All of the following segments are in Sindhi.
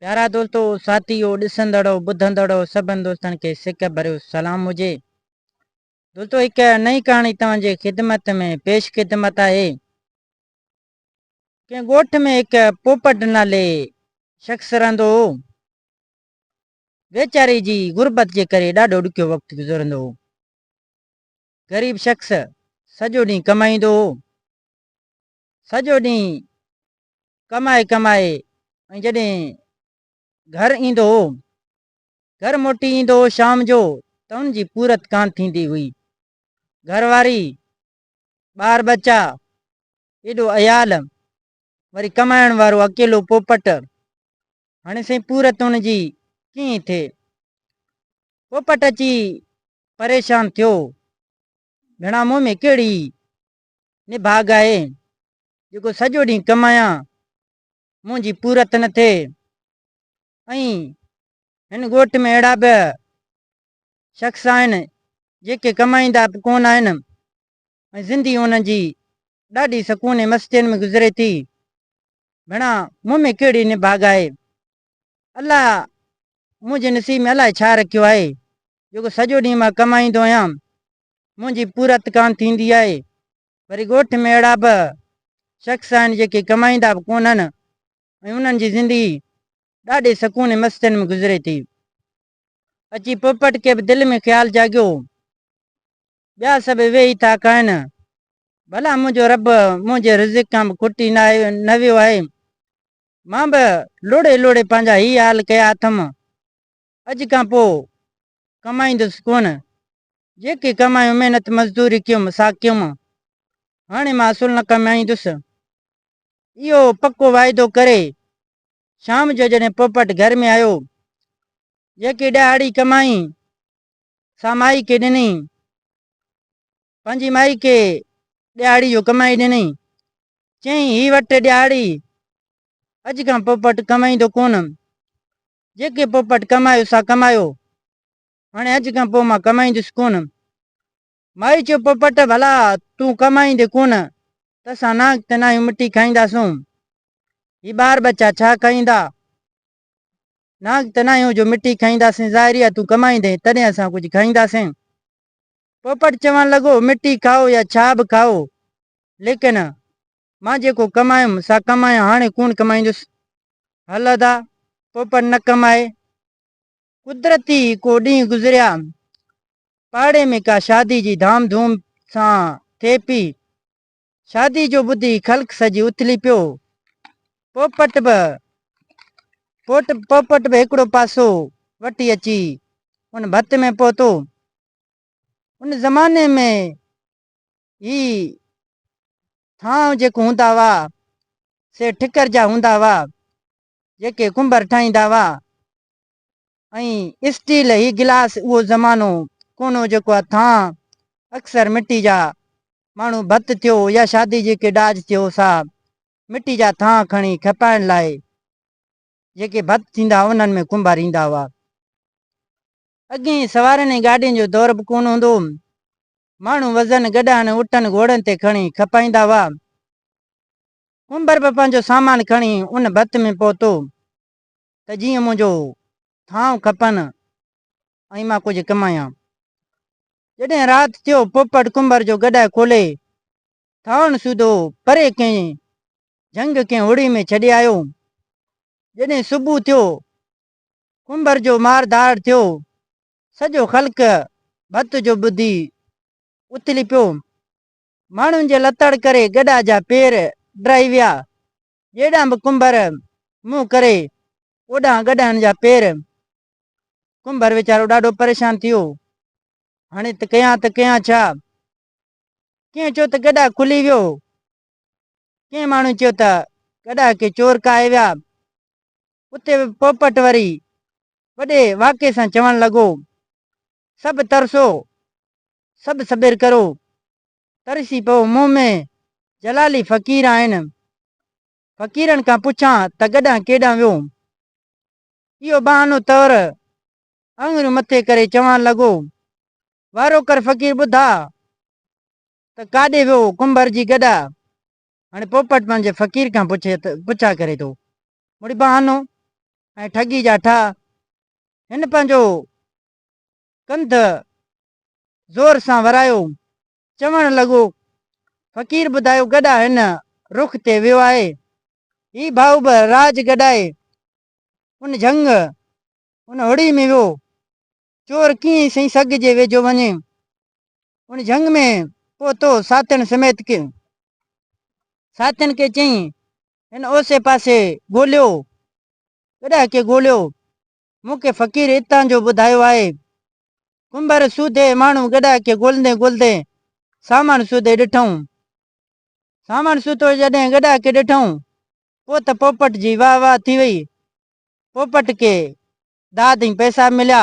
پيارا دوستو، ساٿيو، ڏسندڙو، ٻڌندڙو سڀن دوستن کي سڪ ڀريو سلام هجي. دوستو هڪ نئين ڪهاڻي توهان جي خدمت ۾ پيش خدمت آهي. ڪنهن ڳوٺ ۾ هڪ پوپٽ نالي شخص رهندو هو. ويچاري جي غربت جي ڪري ڏاڍو ڏکيو وقت گذرندو هو. غريب شخص سڄو ڏينهن ڪمائيندو هو. سڄو ڏينهن ڪمائي ڪمائي ۽ جڏهن گهر ايندو هو، گهر موٽي ايندو هو شام جو ته ان جي پورت ڪانه ٿيندي هئي. گهر واري، ٻار ٻچا، ايڏو عيال، وري ڪمائڻ وارو اڪيلو پوپٽ، هاڻي سائين پورت ان جي ڪيئن ٿئي؟ پوپٽ اچي پريشان ٿيو، ڀيڻا مون ۾ ڪهڙي نڀاڳ آهي، جيڪو سڄو ڏينهن ڪمايان، منهنجي پورت نه ٿئي ۽ هن ڳوٺ ۾ اهڙا به شخص آهن، جيڪي ڪمائيندا به ڪونه آهن ۽ زندگي انهن جي ڏاڍي سڪون ۽ مستين ۾ گذري ٿي. ڀيڻا، مون ۾ ڪهڙي نڀاڳ آهي؟ الله منهنجي نصيب ۾ الائي ڇا رکيو آهي، جيڪو سڄو ڏينهن مان ڪمائيندو آهيان، منهنجي پورت ڪانه ٿيندي آهي. وري ڳوٺ ۾ اهڙا به شخص آهن جيڪي ڪمائيندا به ڪونهن ۽ انهن جي زندگي ڏاڍي سڪون ۽ مستين ۾ گذري ٿي. اچي پوپٽ کي به دل ۾ خيال جاڳيو، ٻيا سڀ ويهي ٿا کائن، ڀلا منهنجو رب منهنجي رزق کان به کٽي نه ويو آهي. مان به لوڙهي لوڙهي پنهنجا هي حال ڪيا اٿم، اڄ کان پوء ڪمائيندس ڪونه. جيڪي ڪمايو محنت مزدوري ڪيم سا ڪيم، هاڻي مان اصل نه ڪمائيندس. اهو پڪو واعدو ڪري شام جو جڏهن پوپٽ گهر ۾ آيو، جيڪي ڏهاڙي ڪمائي سا مائي کي ڏني. پنهنجي مائي کي ڏهاڙي جو ڪمائي ڏني. چيائين هي وٺ ڏهاڙي، اڄ کان پوپٽ ڪمائيندو ڪونه. جيڪي پوپٽ ڪمايو سا ڪمايو، هاڻي اڄ کان پوء مان ڪمائيندس ڪونه. مائي چيو پوپٽ ڀلا تون ڪمائيندين ڪونه ته اسان نانگ ته ناهيون مٽي کائينداسون. هي ٻار ٻچا ڇا کائيندا؟ نانگ ته ناهيون جو مٽي کائينداسين، ظاهري آهي تون ڪمائيندين تڏهن اسان ڪجهه کائينداسين. پوپٽ چوڻ لڳو مٽي کائو يا ڇا به کائو ليڪن مان جيڪو ڪمايم سا ڪمايان هاڻي ڪونه ڪمائيندس. هل ادا پوپٽ نه ڪمائي. قدرتي ڪو ڏينهن گذريا. پاڙي ۾ ڪا شادي جي ڌام ڌوم سان ٿئي پئي. شادي جو ٻڌي خلق سڄي اٿلي پيو. پوپٽ به پوٽ پوپٽ به هڪڙو پاسو وٺي اچي ان ڀت ۾ پهتو. ان زماني ۾ هي ٿانء جيڪو هوندا هئا سي ٺڪر جا هوندا هئا، جيڪي ڪنڀر ٺاهيندا هئا ۽ اسٽيل هي گلاس اهو زمانو ڪونه هو جيڪو آ ٿانء اڪثر مٽي جا ماڻهو ڀت ٿيو يا شادي جي ڪي ڏاج ٿيو سا مٽي جا ٿانء کڻي کپائڻ لاء جيڪي ڀت ٿيندا هئا انهن ۾ ڪنڀر ايندا هئا. اڳين سوارين ۽ گاڏين جو دور به ڪونه هوندو هو. ماڻهو وزن گڏهن، اٺن، گهوڙن تي کڻي کپائيندا هئا. ڪنڀر به پنهنجو سامان کڻي ان ڀت ۾ پهتو ته جيئن منهنجو ٿانء کپن ۽ مان ڪجهه ڪمايان. جڏهن رات ٿيو، پوپٽ ڪنڀر جو گڏهه کولي ٿانون سوڌو پري ڪنهن جهنگ ڪنهن هڙي ۾ ڇڏي آيو. جڏهن صبح ٿيو، ڪنڀر جو مار ڌاڙ ٿيو، سڄو خلق ڀت جو ٻڌي اٿلي پيو. ماڻهن جي لتڙ ڪري گڏا جا پير ڊهي ويا. جيڏانهن به ڪنڀر منهن ڪري، اوڏانهن گڏهن جا پير. ڪنڀر ويچارو ڏاڍو پريشان ٿيو. هاڻي ته ڪيان ته ڪيان ڇا؟ ڪنهن چيو ته گڏا کلي ويو. ڪنهن ماڻهو چيو ته گڏا کي چور ڪاهي ويا. اتي به پوپٽ وري وڏي واڪي سان چوڻ لڳو، سڀ ترسو، سڀ صبر ڪرو، ترسي پئو، مون ۾ جلالي فقير آهن، فقيرن کان پڇان ته گڏهن ڪيڏانهن ويو؟ اهو بهانو طور آڱريون مٿي ڪري چوڻ لڳو، وارو ڪر فقير ٻڌاء ته ڪاڏي ويو ڪنڀر جي گڏهه؟ هاڻي پوپٽ پنهنجي فقير کان پڇي پڇا ڪري ٿو، مڙئي بهانو. ۽ ٺڳي جا ٺاهه. هن پنهنجو ڪنڌ زور سان ورايو، چوڻ لڳو، فقير ٻڌايو گڏا هن رخ تي ويو آهي. هي ڀائو به راڄ گڏائي ان جهنگ، ان هڙي ۾ ويو. چور ڪيئن سئي سگهه جي ويجهو وڃي ان جهنگ ۾ پهتو. ساٿين سميت ڪي ساٿين کي چيائين، هن اوسي پاسي ڳوليو، گڏهه کي ڳوليو، مون کي فقير اتان جو ٻڌايو آهي. ڪنڀر سوڌي ماڻهو گڏهه کي ڳولندي ڳولندي سامان سوڌي ڏٺائون. سامان سوڌو جڏهن گڏهه کي ڏٺائون، پوء ته پوپٽ جي واهه واهه ٿي وئي. پوپٽ کي داد ۽ پئسا مليا.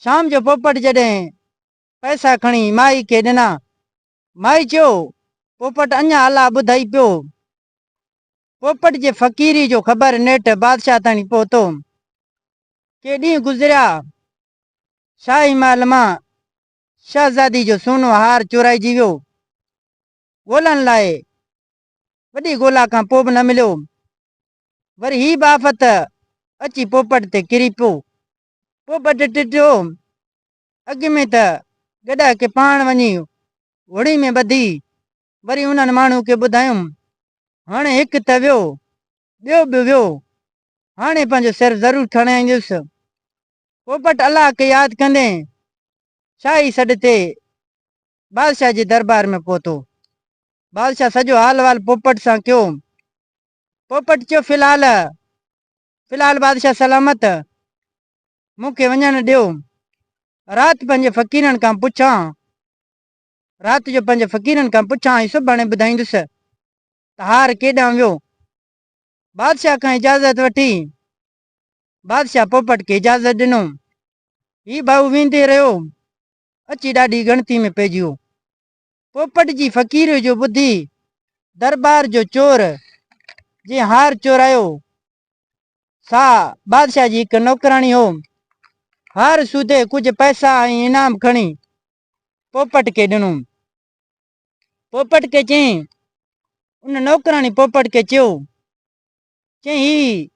شام جو پوپٽ جڏهن پئسا کڻي مائي کي ڏنا. مائي چيو، پوپٽ اڃا الله ٻڌائي پيو. پوپٽ جي فقيري جو خبر نيٺ بادشاهه تائين پهتو. ڪي ڏينهن گذريا. شاهي محل مان شهزادي جو سونو هار چورائجي ويو. ڳولڻ لاء وڏي ڳولا کان پوء به نه مليو. وري هي به آفت اچي پوپٽ تي ڪري پيو. پوپٽ ٽٽيو. اڳ ۾ ته گڏهه کي پاڻ وڃي گهوڙي ۾ ٻڌي وري انهن ماڻهو کي ٻڌايم، هاڻي هڪ ته ويو، ٻيو به ويو، هاڻي پنهنجو سر ضرور کڻائيندس. پوپٽ الله کي ياد ڪندي شاهي سڏ تي بادشاهه جي دربار ۾ پهتو. بادشاهه سڄو حال احوال پوپٽ سان ڪيو. پوپٽ چيو، في الحال في الحال بادشاهه سلامت، مون کي وڃڻ ڏيو. رات پنهنجي فقيرن کان پڇان، رات جو پنهنجي فقيرن کان پڇان ۽ سڀاڻي ٻڌائيندس ته هار ڪيڏانهن ويو. بادشاهه کان اجازت وٺي، بادشاهه پوپٽ کي اجازت ڏنو. هي ڀائو ويندي رهيو، اچي ڏاڍي ڳڻتي ۾ پئجي ويو. پوپٽ جي فقيريء جو ٻڌي، درٻار جو چور، جنهن هار چورايو، سا بادشاهه جي هڪ نوڪراڻي هو. هار سوڌي ڪجهه پئسا ۽ انعام کڻي پوپٽ کي ڏنو. پوپٽ کي چيائين، ان نوڪراڻي پوپٽ کي چيو، چيائين هي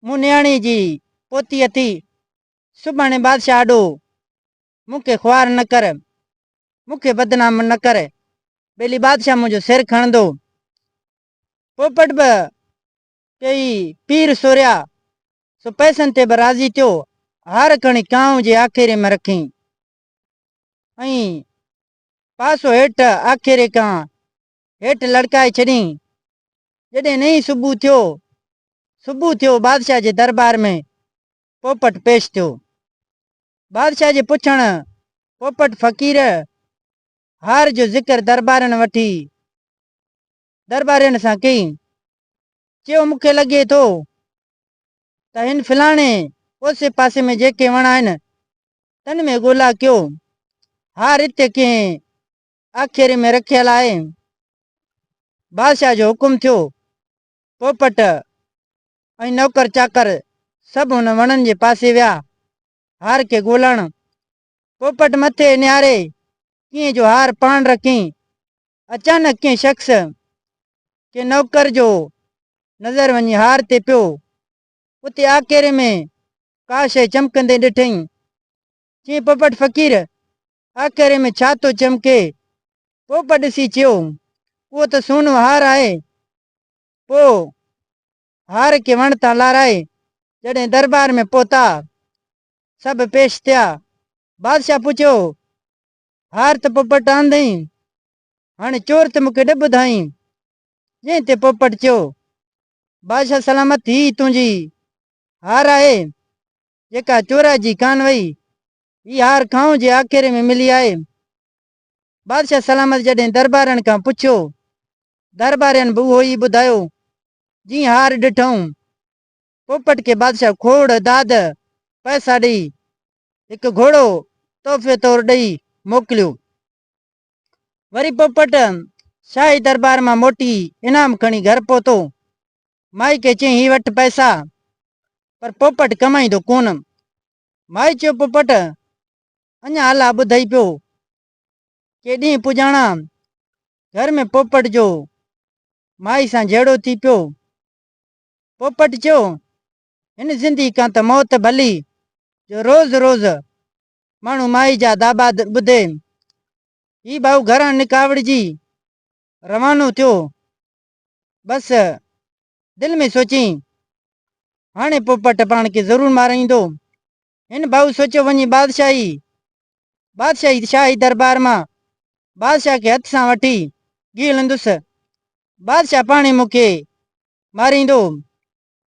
مون نياڻي جي پوتي اٿي، سڀاڻي بادشاهه آڏو مون کي خوار نه ڪر، مون کي بدنام نه ڪر، ٻيلي بادشاهه منهنجو سر کڻندو. پوپٽ به ڪيئي پير سوريا، سو پئسن تي به راضي ٿيو، هار کڻي ڪانء جي آکيري ۾ رکيائين ۽ پاسو هيٺ آکيري کان هيٺ لڙڪائي ڇڏيائين. جڏهن نئين صبح ٿيو، صبح ٿيو بادشاهه جي دربار ۾ پوپٽ پيش ٿيو. بادشاهه جي پڇڻ پوپٽ فقير هار جو ذڪر دربارين وٺي دربارين سان ڪئي. چيو مون کي لڳي ٿو ته هن فلاڻي اوسي پاسي ۾ جيڪي وڻ آهن تن ۾ ڳولا ڪيو. هار اتي ڪنهن آکيري ۾ رکيل آهي. بادشاهه جو حڪم ٿيو. پوپٽ ۽ نوڪر چاڪر سڀ ان وڻن جي پاسي ويا هار کي ڳولڻ. پوپٽ مٿي نهاري ڪيئن جو هار پاڻ رکين. اچانڪ ڪنهن شخص، ڪنهن نوڪر جو نظر وڃي هار تي پيو. اتي آکيري ۾ ڪا شيء چمڪندي ڏٺئين. چيائين پوپٽ فقير، آکيري ۾ ڇا ٿو چمڪي؟ پوپٽ ڏسي چيو، اهو ته سونو هار آهي. پوء هار کي وڻ تان لارائي جڏهن دربار ۾ پهتا، سڀ پيش ٿيا. بادشاهه پڇيو، هار ته پوپٽ آندئين، هاڻي چور ته مون کي نه ٻڌائين. جنهن تي پوپٽ چيو، بادشاهه سلامت هي تنهنجي هار آهي، جيڪا چورائجي ڪانه وئي. هي هار ڪانء جي آکيري ۾ ملي آهي. بادشاهه سلامت جڏهن دربارين کان پڇيو، دربارين به اهو ئي ٻڌايو، جيئن هار ڏٺائون. پوپٽ کي بادشاهه کوڙ داد پئسا ڏئي هڪ گهوڙو تحفي طور ڏئي موڪليو. وري پوپٽ شاهي دربار مان موٽي انعام کڻي گهر پهتو. مائي کي چيائين هي وٺ پئسا، پر پوپٽ ڪمائيندو ڪونه. مائي چيو پوپٽ اڃا الله ٻڌئي پيو. ڪي ڏينهن پڄاڻا گهر ۾ پوپٽ جو مائي سان جهيڙو ٿي پيو. پوپٽ چيو. هن زندگي کان ته موت ڀلي جو روز روز ماڻهو مائي جا داٻا ٻڌي. هي ڀائو گهران نڪاوڙجي روانو ٿيو. بس دل ۾ سوچيائين، هاڻي پوپٽ پاڻ کي ضرور مارائيندو. هن ڀائو سوچيو وڃي بادشاهي بادشاهي شاهي دربار مان بادشاهه کي هٿ سان وٺي گهلندس. بادشاهه پاڻهي مون کي ماريندو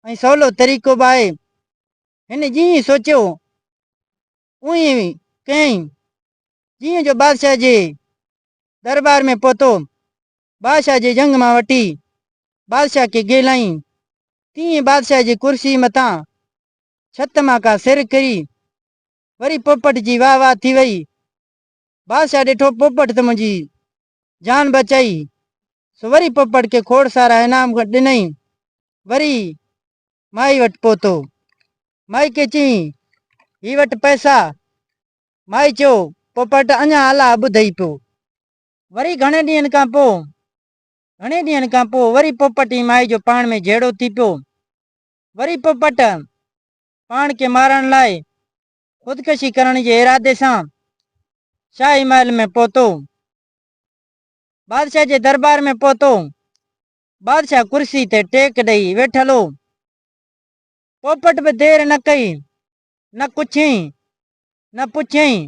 ۽ سولو طريقو به آهي. هن جيئن سوچيو اونئين ڪيائين. جيئن جو بادشاهه جي دربار ۾ پهتو، بادشاهه جي ڄنگهه مان وٺي بادشاهه کي گهلائين، تيئن بادشاهه جي ڪرسي مٿان ڇت مان ڪا سر ڪري، وري پوپٽ جي واهه واهه ٿي وئي. بادشاهه ڏٺو پوپٽ ته منهنجي جان بچائي، سو وري پوپٽ کي کوڙ سارا انعام ڏنائين. وري مائي وٽ پهتو. مائي کي چيائين، هي وٺ پئسا. مائي چيو، پوپٽ اڃا الله ٻڌئي پيو. وري گهڻي ڏينهن کان پوء گهڻي ڏينهن کان پوء وري پوپٽ ۽ مائي جو پاڻ ۾ جهيڙو ٿي پيو. وري پوپٽ پاڻ کي مارڻ لاء خودڪشي ڪرڻ جي ارادي سان شاهي محل ۾ پهتو. بادشاهه جي دربار ۾ پهتو. بادشاهه ڪرسي تي ٽيڪ ڏئي ويٺل هو. پوپٽ به دير نه ڪئي، نه ڪڇيائين، نه پڇيائين.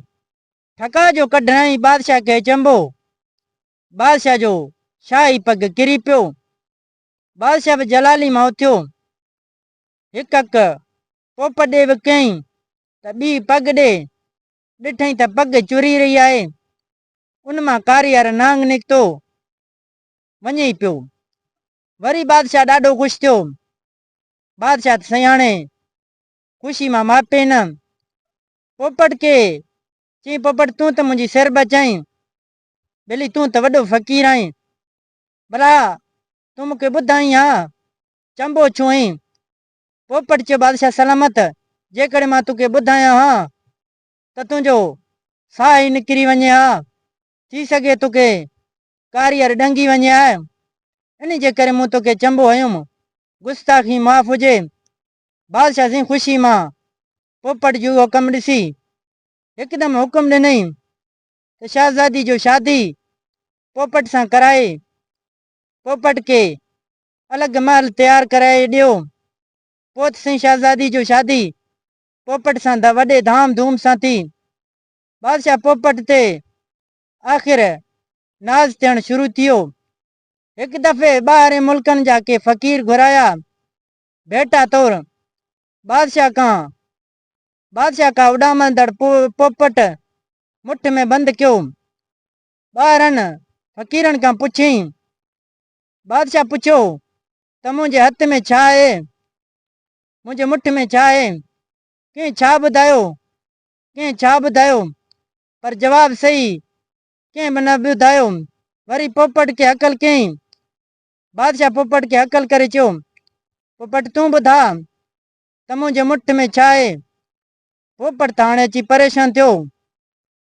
ٺڪاء جو ڪڍرائين بادشاهه کي چنبو. بادشاهه جو شاهي پڳ ڪري پيو. بادشاهه به جلالي مان اٿيو. هڪ اک پوپٽ ڏي به ڪيائين ته ٻي پڳ ڏي. ڏٺائين ته پڳ چري رهي آهي. ان مان ڪاريهر نانگ نڪتو وڃي پيو. وري بادشاهه ڏاڍو خوش ٿيو. بادشاهه ته سياڻي خوشي مان ماپي نه. پوپٽ کي چيائين پوپٽ تون ته منهنجي سر بچائين. ٻيلي تون ته وڏو فقير آهين. ڀلا تون مون کي ٻڌائين ها چنبو ڇو هنئين؟ پوپٽ چيو بادشاهه سلامت جيڪڏهن مان توکي ٻڌايان ها ته تنهنجو ساهه ئي نڪري وڃي ها. ٿي سگهي توکي ڪاريهر ڏنگي وڃي ها. انهي جي ڪري مون توکي چنبو هنيم. گستاخي معاف هجي. بادشاهه سائين خوشي مان پوپٽ جو اهو ڪم ڏسي هڪدم حڪم ڏنائين ته شهزادي جو شادي پوپٽ سان ڪرائي پوپٽ کي الڳ محل تيار ڪرائي ڏيو. پوء ته سائين شهزادي جو شادي پوپٽ سان وڏي ڌام ڌوم سان ٿي. بادشاهه پوپٽ تي آخر ناز ٿيڻ شروع ٿيو. هڪ دفعي ٻاهرين ملڪن جا ڪي فقير گهرايا ڀيٽا طور بادشاهه کان بادشاهه کا اڏامندڙ پوپٽ مٺ ۾ بند ڪيو. ٻاهرن فقيرن کان پڇيائين. بادشاهه پڇيو ته منهنجي هٿ ۾ ڇا آهي؟ منهنجي مٺ ۾ ڇا آهي؟ ڪنهن ڇا ٻڌايو؟ ڪنهن ڇا ٻڌايو؟ پر جواب صحيح ڪنهن به نه ٻڌايو. وري پوپٽ کي هڪل ڪيائين. بادشاهه پوپٽ کي هڪل ڪري چيو، پوپٽ تون ٻڌاء ته منهنجي مٺ ۾ ڇا آهي؟ پوپٽ ته هاڻي اچي پريشان ٿيو.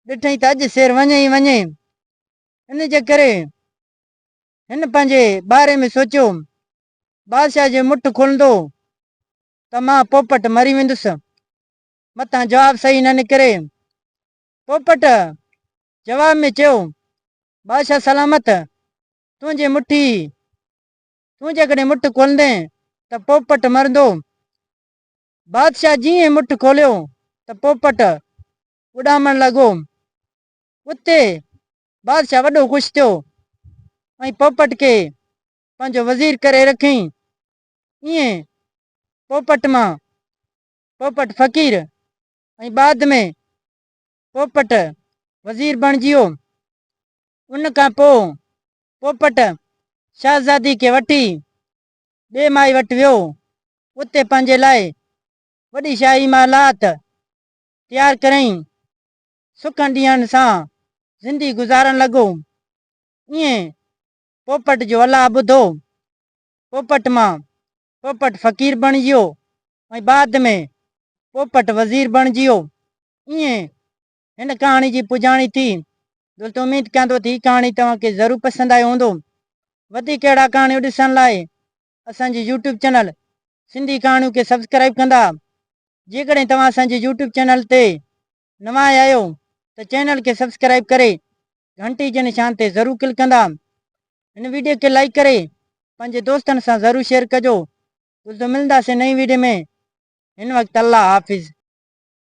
ڏٺائين ته اڄ سير وڃي ئي وڃي. ان جي ڪري هن پنهنجي باري ۾ سوچيو، بادشاهه جي مٺ کولندو ته مان پوپٽ مري ويندس، متان جواب صحيح نه نڪري. پوپٽ جواب ۾ چيو، بادشاهه سلامت، تنهنجي مٺ ئي، تون جيڪڏهن مٺ کولندين ته پوپٽ مرندو. بادشاهه جيئن ئي مٺ کوليو ته پوپٽ اڏامڻ لڳو. اتي بادشاهه وڏو خوش ٿيو ۽ پوپٽ کي پنهنجو وزير ڪري رکيائين. ائين پوپٽ مان پوپٽ فقير ۽ بعد ۾ پوپٽ وزير بڻجي ويو. ان کان پوء پوپٽ شهزادي کي وٺي ٻي مائي وٽ ويو. اتي پنهنجي لاء وڏي شاهي محلات تيار ڪريائين. سکن ڏينهن سان زندگي گذارڻ لڳو. ائين پوپٽ جو الله ٻڌو. پوپٽ مان پوپٽ فقير بڻجي ويو ۽ بعد ۾ پوپٽ وزير بڻجي ويو. ائين هن ڪهاڻي جي پڄاڻي ٿي. دوستو اميد ڪيان ٿو ته هي ڪهاڻي توهان کي ضرور پسند آئي هوندو. وڌيڪ اهڙا ڪهاڻيون ڏسڻ لاء اسان جي يوٽيوب چينل سنڌي ڪهاڻيون کي سبسڪرائيب ڪندا. جيڪڏهن توهان اسان جي يوٽيوب چينل تي نوان آيا آهيو ته چينل کي سبسڪرائيب ڪري گهنٽي جي نشان تي ضرور ڪلڪ ڪندا. هن ويڊيو کي لائيڪ ڪري پنهنجي دوستن سان ضرور شيئر ڪجو. دوستو ملنداسين نئين ويڊيو ۾ هن وقت الله حافظ.